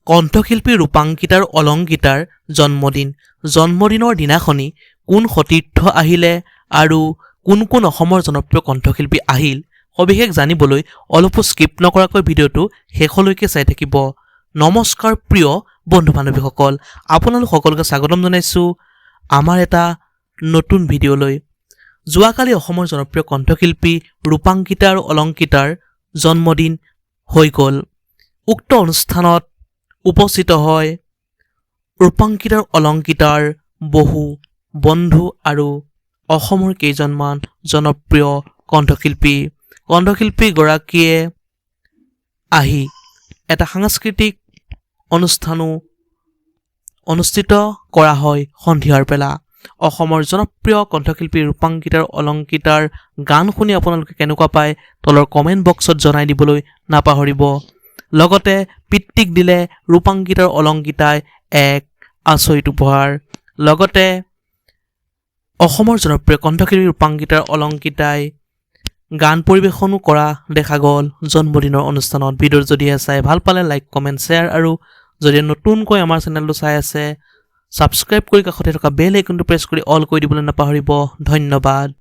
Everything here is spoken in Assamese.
কণ্ঠশিল্পী ৰূপাংকিতাৰ অলংকিতাৰ জন্মদিন। জন্মদিনৰ দিনাখনি কোন সতীৰ্থ আহিলে আৰু কোন কোন অসমৰ জনপ্ৰিয় কণ্ঠশিল্পী আহিল, সবিশেষ জানিবলৈ অলপো স্কিপ নকৰাকৈ ভিডিঅ'টো শেষলৈকে চাই থাকিব। নমস্কাৰ প্ৰিয় বন্ধু বান্ধৱীসকল, আপোনালোক সকলোকে স্বাগতম জনাইছোঁ আমাৰ এটা নতুন ভিডিঅ'লৈ। যোৱাকালি অসমৰ জনপ্ৰিয় কণ্ঠশিল্পী ৰূপাংকিতা আৰু অলংকিতাৰ জন্মদিন হৈ গ'ল। উক্ত অনুষ্ঠানত উপস্থিত হয় ৰূপাংকিতাৰ অলংকিতাৰ বহু বন্ধু আৰু অসমৰ কেইজনমান জনপ্ৰিয় কণ্ঠশিল্পী। কণ্ঠশিল্পীগৰাকীয়ে আহি এটা সাংস্কৃতিক অনুষ্ঠানো অনুষ্ঠিত কৰা হয় সন্ধিয়াৰ বেলা। অসমৰ জনপ্ৰিয় কণ্ঠশিল্পী ৰূপাংকিতাৰ অলংকিতাৰ গান শুনি আপোনালোকে কেনেকুৱা পায়, তলৰ কমেণ্ট বক্সত জনাই দিবলৈ নাপাহৰিব। লগতে পিতৃক দিলে ৰূপাংকিতাৰ অলংকিতাই এক আচৰিত উপহাৰ। লগতে অসমৰ জনপ্ৰিয় কণ্ঠশিল্পী ৰূপাংকিতাৰ অলংকিতাই গান পৰিৱেশনো কৰা দেখা গ'ল জন্মদিনৰ অনুষ্ঠানত। ভিডিঅ'টো যদিহে চাই ভাল পালে লাইক, কমেণ্ট, শ্বেয়াৰ আৰু যদি নতুনকৈ আমাৰ চেনেলটো চাই আছে, ছাবস্ক্ৰাইব কৰি কাষতে থকা বেল আইকনটো প্ৰেছ কৰি অল কৰি দিবলৈ নাপাহৰিব। ধন্যবাদ।